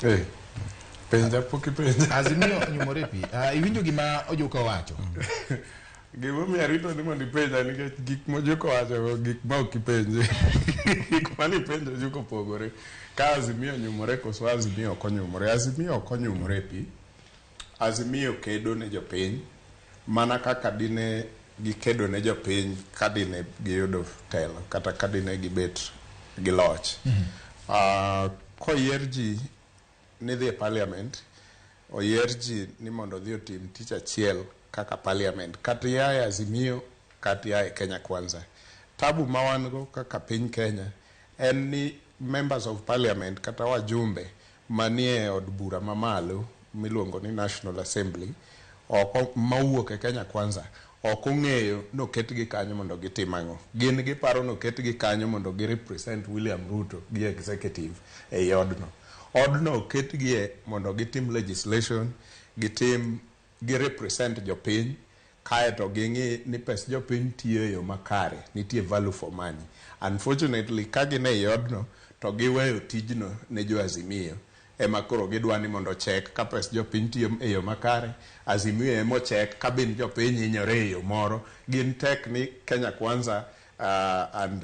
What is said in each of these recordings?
Eh, penja pok ipenja. Azimio onyumore e pi. Ah, iwinjo gima Ojuka owacho? Gimomiyo arito ni mondo ipenja nikech gik ma Ojuka owacho gik ma ok ipenje. Gik mane ipenjo Ojuka opogore. Ka Azimio onyumore koso Azimio ok onyumore. Azimio ok onyumore e pi. Azimio kedo ne jopiny mana kaka dine gikedo ne jopiny ka dine giyudo telo kata ka dine gibet gi loch. Koyier ji ni dhi e parliament, oyier ji ni mondo odhi otim tich achiel kaka parliament kata ia e Azimio kata ia e Kenya Kwanza. Tabu ma wan go kaka piny Kenya en ni members of parliament kata wajumbe manie od bura mamalo miluongo ni National Assembly ok mawuok e Kenya Kwanza ok ong'eyo noketgi kanyo mondo gitim ang'o. Gin giparo noketgi kanyo mondo gi represent William Ruto gi executive ei odno. Odno oketgie mondo gitim legislation, gitim gi represent jopiny kaeto ging'i ni pes jopiny tiyo e yo makare, nitie value for money. Unfortunately, ka gin ei odno to giweyo tijno ne jo Azimio ema koro gidwa ni mondo check ka pes jopiny tiyo e yo makare. Azimio ema check ka bin jopiny hinyore e yo moro. Gin tek ni Kenya Kwanza and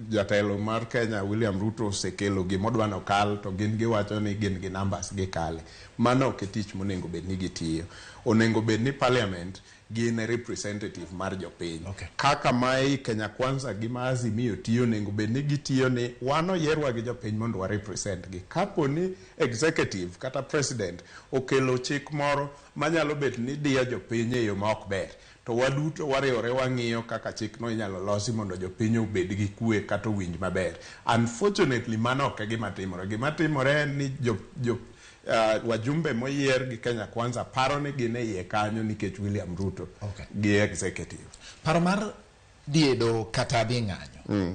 jatelo mar Kenya William Ruto osekelo gimodwa nokal to gin giwacho ni gin gi numbers gikale. Mano ok e tich monego bed ni gitiyo. Onego bed ni parliament gin e representative mar jopiny. Kaka ma ei Kenya Kwanza gi ma Azimio tiyo onego bed ni gitiyo ni wan oyierwa gi jopiny mondo wa represent gi. Kapo ni executive kata president okelo chik moro manyalo bet ni diyo jopiny e yo ma ok ber, to waduto wariwore wang'iyo kaka chikno inyalo losi mondo jopiny obed gi kwe kata owinj maber. Unfortunately, mano ok e gima timore. Gima timore en ni jo wajumbe moyier gi Kenya Kwanza paro ni gin e iye kanyo nikech William Ruto gi executive. Paro mar diedo kata dhi ng'anyo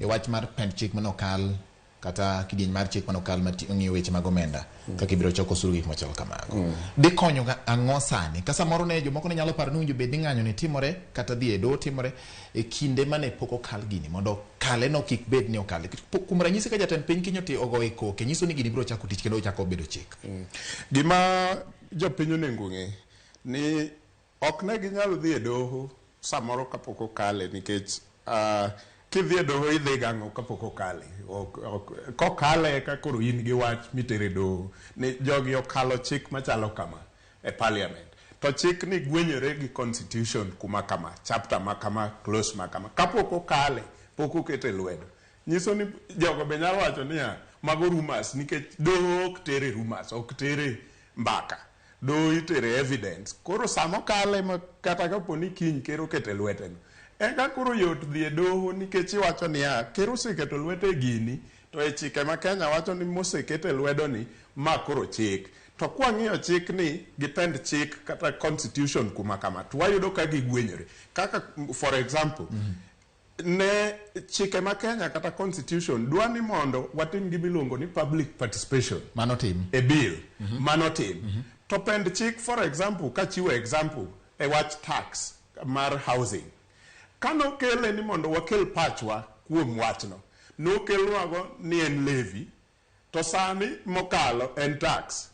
e wach mar pend chik manokal kata kidieny mar chik manokal mang'iyo weche mag omenda kaka ibiro choko osuru gik machalo kamago dhi konyo ang'o sani ka samoro ne jomoko ne nyalo paro ni owinjo bed ni ng'anyo ni timore kata dhi e doho timore e kinde mane pok okal gini mondo kale no kik bed ni okale. Kuom ranyisi ka jatend piny kiny oti ogo e koke nyiso ni gini biro chako tich kendo ochako bedo chik. Gima jopiny onego ng'e ni ok ne ginyal dhi e doho samoro kapok okale nikech kidhi e doho idhi gang'o kapok okale. Kokale eka koro in gi wach mitere doho ni jogi okalo chik machalo kama e parliament. To chik ni gwenyore gi constitution kuma kama, chapter ma kama, clause ma kama. Kapok okale, pok okete lwedo. Nyiso ni jogo be nyalo wacho niya, mago rumors nikech doho ok tere rumors, ok tere mbaka. Doho itere evidence. Koro sama okale ma kata kapo ni kiny ker okete lwete no, eka koro yot dhi e doho nikech iwacho niya, ker oseketo lwete e gini, to e chike ma Kenya wacho ni mosekete lwedo ni, ma koro chik. To kwang'iyo chik ni gi pend chik kata constitution kuma kama, to wayudo ka gigwenyore. Kaka for example, ne chike ma Kenya kata constitution dwa ni mondo watim gima iluongo ni public participation. Mano tim. E bill. Mano tim. To pend chik for example, kachiwo example e wach tax mar housing. Kanokele ni mondo wakel pachwa kuom wachno, nokelnwago ni en levy, to sani mokalo en tax.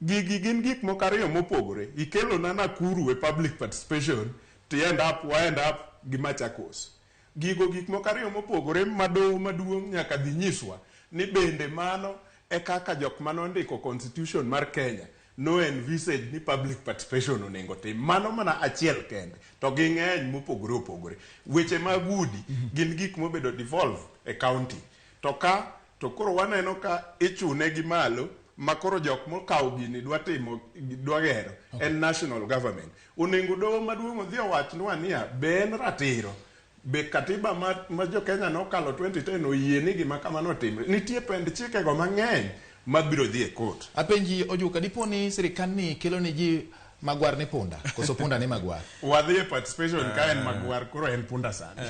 Gigi gin gik moko ariyo mopogore. Ikelona Nakuru e public participation, to end up, wa end up gi Machakos. Gigo gik moko ariyo mopogore ma doho maduong' nyaka dhi nyiswa ni bende mano e kaka jok manondiko constitution mar Kenya no envisage ni public participation onego tim. Mano mana achiel kende, to ging'eny mopogore opogore. Weche mag udi gin gik mobedo devolve e county. To ka to koro waneno ka ichune gi malo ma koro jok mokawo gini dwa timo dwa gero en national government. Onego doho maduong' odhi owachnwa niya be en ratiro be katiba ma jo Kenya nokalo 2010 oyie ni gima kamano otimre. Nitie pend chikego mang'eny mabiro dhi e court. Apenji Ojuka, dipo ni sirikal ni kelo ni ji magwar ni punda koso punda ni magwar? Wadhi e participation ka en magwar koro en punda sani.